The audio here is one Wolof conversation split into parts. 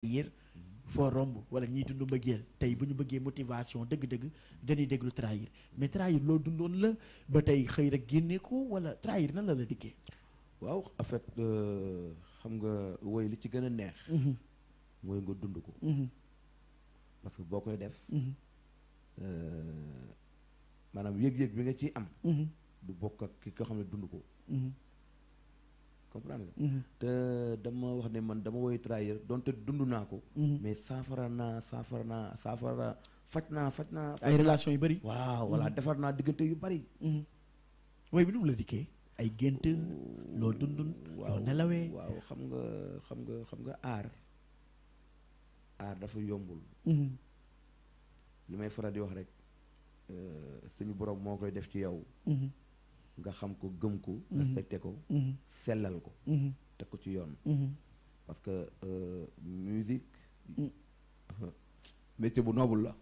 trahir foo romb wala ñiy dund mbëggeel tey bu ñu bëggee motivation dëgg-dëgg dañuy déglu trahir mais trahir loo dundoon la ba tey xëy rek génne ko wala trahir nan la dikkee. waaw en fait xam nga woy li ci gën a neex. mooy nga dund ko. parce que boo koy def. maanaam yëg-yëg bi nga ciy am. du bokk ak ki ko xam ne dund ko. comprendre nga. te dama wax ne man dama woy trahir donte dund naa ko. mais saafara faj naa. ay relation yu bëri. waaw voilà defar naa diggante yu bëri. woy bi nu mu la dikkee. ay gént loo dundun loo nelawee. waaw xam nga aar dafa yombul. li may faral di wax rek suñu borom moo koy def ci yow. nga xam ko gëm ko. respecté ko. sellal ko. teg ko ci yoon. parce que musique métier bu noble la.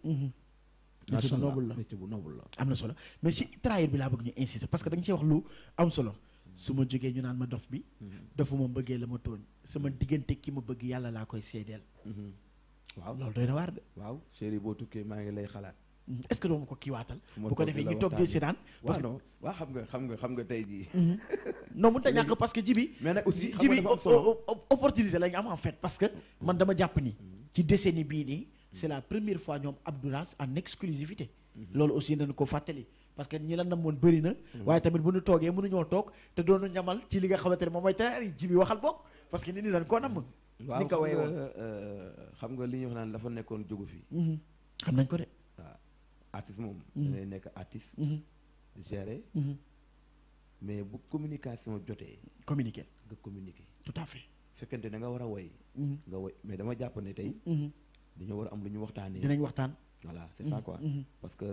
métier bu noble la métier bu noble la. am na solo mais ci trahir bi laa bëgg ñu insister parce que da nga ciy wax lu am solo. su ma jógee ñu naan ma dof bi. dofuma mbëggee la ma tooñ. sama diggante ki ma bëgg yàlla laa koy seedeel. waaw loolu doy na waar de. waaw chéri boo tukkee maa ngi lay xalaat. est-ce que doo ma ko kiiwaatal. bu ko defee ñu toog di seetaan. parce que waaw xam nga tey jii. non mënut a ñàkk parce que jibi mais nag aussi jibi opportunité la ñu am en fait parce que man dama jàpp ni. ci décennie bii nii. c'est la première fois ñoom Abdouras en exclusivité. loolu aussi nañu ko fàttali. parce que ñi la namoon bëri na. waaye tamit bu ñu toogee mënuñoo toog te doonu ñamal ci li nga xamante ne moom mooy tey jibi waxal bokk parce que nit ñi dañ koo nam. waaw ni ko woyee woon xam nga li ñu wax naan dafa nekkoon jógu fi. xam nañ ko de. waaw artiste moom. da ngay nekk artiste. gérer. mais bu communication jotee. communiquer nga communiquer. tout à fait. fekkente da nga war a woy. nga woy mais dama jàpp ne tey. dañoo war a am lu ñu waxtaanee. dinañ waxtaan. voilà c'est ça quoi. parce que.